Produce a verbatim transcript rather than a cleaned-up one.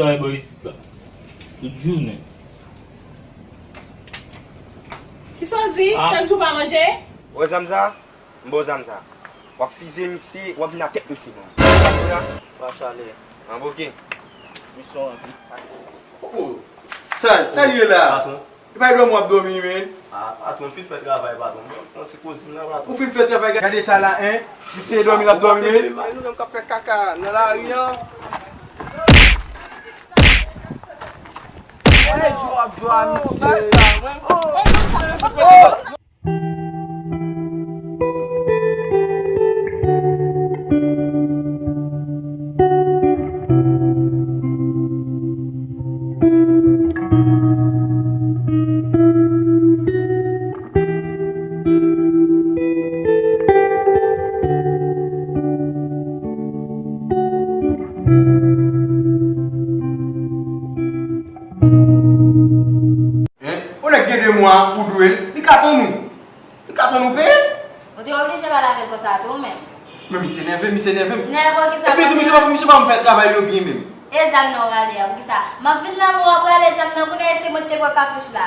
Travay bò isit la. Tout jounen. Kisa w di? Ah. Chak jou pa manje? Wè zam sa? M ba w zam sa. W ap fize misye, w ap vin a tèt misye, non. Machalè. An boke. Misyon ranpli. Oh, oh. Sa, sa li ye la? Patwon. E pa dòmi w ap dòmi, men. Ah, patwon, m fin fè travay, patwon. Mwen, yon ti koze m nan, patwon. Ou fin fè travay, gade eta la, en. Misye dòmi, l ap dòmi, men. Nou menm k ap fè kaka nan lari an. Hey, jwe w ap jwe a misye. Hein? Yon nèg gen de mwa ou dwe l, li ka tann ou. Li ka tann ou peye l. Ou te oblije pale avè l konsa tou, men. Men misye nève, misye nève m. Nève w kisa? Epi tou, misye pa, misye pa m fè travay yo byen menm. E zam nan w rale a, poukisa? M ap vin nan men w ap rale zam nan, kounye a se mwen ki te pran katouch la.